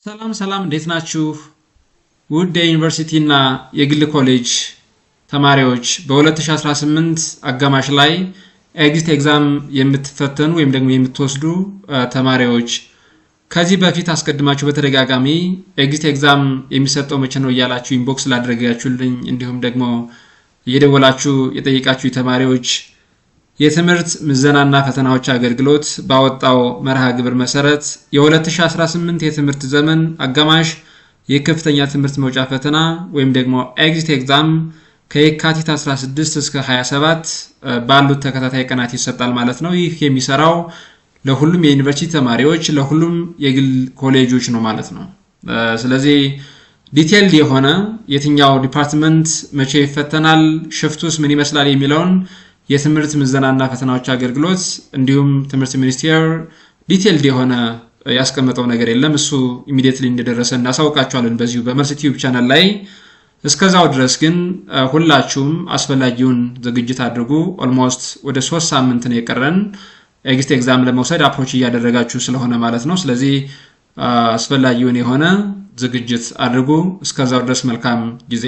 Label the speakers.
Speaker 1: ሰላም ሰላም፣ እንዴት ናችሁ? ውድ የዩኒቨርሲቲ እና የግል ኮሌጅ ተማሪዎች፣ በ2018 አጋማሽ ላይ exit exam የምትፈተኑ ወይም ደግሞ የምትወስዱ ተማሪዎች፣ ከዚህ በፊት አስቀድማችሁ በተደጋጋሚ exit exam የሚሰጠው መቼ ነው እያላችሁ inbox ላደረጋችሁልኝ እንዲሁም ደግሞ እየደወላችሁ የጠየቃችሁ ተማሪዎች፣ የትምህርት ምዘናና ፈተናዎች አገልግሎት ባወጣው መርሃ ግብር መሰረት የ2018 የትምህርት ዘመን አጋማሽ የከፍተኛ ትምህርት መውጫ ፈተና ወይም ደግሞ exit exam ከየካቲት 16 እስከ 27 ባሉት ተከታታይ ቀናት ይሰጣል ማለት ነው። ይህ የሚሰራው ለሁሉም የዩኒቨርሲቲ ተማሪዎች፣ ለሁሉም የግል ኮሌጆች ነው ማለት ነው። ስለዚህ detailed የሆነ የትኛው department መቼ ይፈተናል፣ shift ኡስ ምን ይመስላል የሚለውን የትምህርት ምዘናና ፈተናዎች አገልግሎት እንዲሁም ትምህርት ሚኒስቴር detailed የሆነ ያስቀመጠው ነገር የለም። እሱ immediately እንደደረሰ እናሳውቃችኋለን በዚሁ በመልስ ቲዩብ ቻናል ላይ። እስከዛው ድረስ ግን ሁላችሁም አስፈላጊውን ዝግጅት አድርጉ። Almost ወደ 3 ሳምንት ነው የቀረን exit exam ለመውሰድ approach እያደረጋችሁ ስለሆነ ማለት ነው። ስለዚህ አስፈላጊውን የሆነ ዝግጅት አድርጉ። እስከዛው ድረስ መልካም ጊዜ።